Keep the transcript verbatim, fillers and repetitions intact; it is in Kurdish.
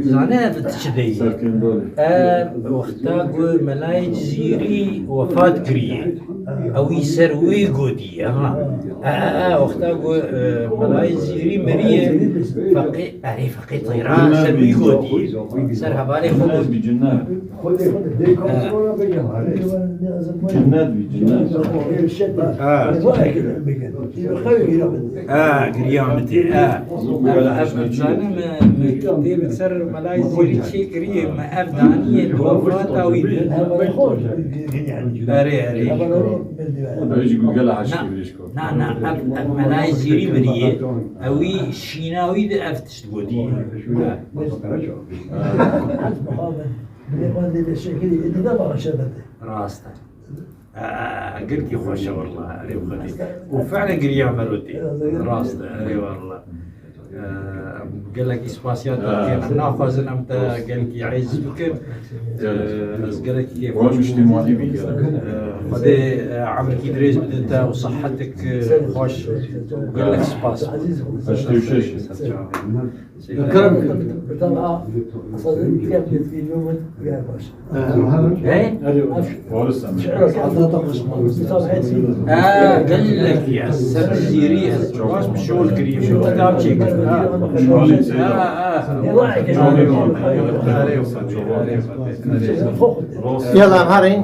Zane ev çi deyî? Ev wexta ku Melayê Cizîrî wefat kiriye. Ew wî ser wî gotiye, ha. E, e, e, wexta ku, e, Melayê Cizîrî miriye, feqê, erê feqê Teyran ser wî gotiye. Ser hevalê xwe gotiye. Cinnet bî, cinnet. Ha. Ha, giriya min tê, ha. Ev, ev, zanim, e, me kitêbek ser Melayê Cizîrî çêkiriye, me ev daniye di wefata wî de. Erê, erê. Ew jî gulgela heşkê Na, na, ev, ev Melayê Cizîrî miriye, ew wî şîna wî de ev tişt gotiye. Ha. Rast e. Aa, gelkî xweş e, wallah, erê xwedî. Û fi'len giriya merotî. Rast e, erê wallah. Ee, em gelekî spasiya te dikin. Em naxwazin em te gelkî êz bikin. Ee, ez gelekî kêfxweş bûm. Ee, Xwedê, e, emrikî dirêj bide te û sihetek, e, xweş. Gelek spas. Heştê û şeş. Kerem. He? Aa, gelek ya. Ser Cizîrî ez çawaş bi şol kirî. Şu kitap çêkir. Ha. Ha, ha. Yala, herîn.